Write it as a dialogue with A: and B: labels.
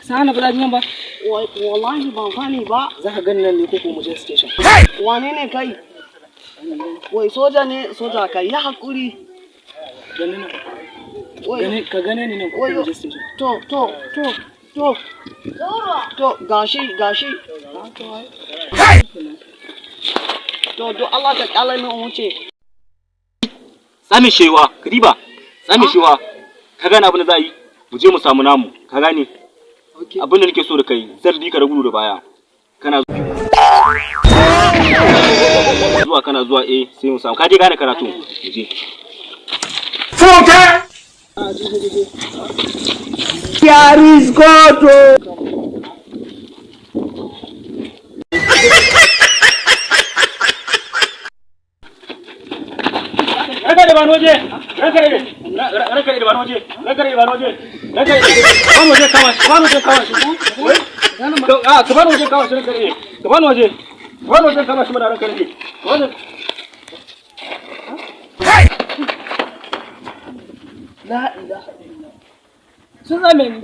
A: Sana ba za nan ba.
B: Wallahi ban sani ba.
A: Za ka gani nan ne ko ko mu je station?
B: Wane ne kai? Wai soja ne, soja kai ya hakuri.
A: Gani nan.
B: Wai
A: Gane ka gane ni nan ko
B: Wai
A: mu je station.
B: To to to to. To gashi gashi. To to Allah ka kyale min in wuce.
C: Sami shewa, kadiba. Sami shewa. Ka gane abin da za a yi? Mu je mu samu namu, ka gane?
A: Okay.
C: Abin da nake so da kai, zan bi ka da gudu da baya. Kana zuwa kana zuwa eh sai mu samu. Ka je gane karatu. Mu je.
A: Ah, je je je.
B: There is God.
C: Ranka da bani waje. Ranka da ranka da bani waje. Ranka da bani waje. Ranka da bani waje kama shi. Bani waje kama shi. Ah, ka bani waje kama shi ranka da. Ka bani waje. Ka bani waje kama shi mana ranka da. Ka bani.
A: La ilaha illallah. Sun zame ni.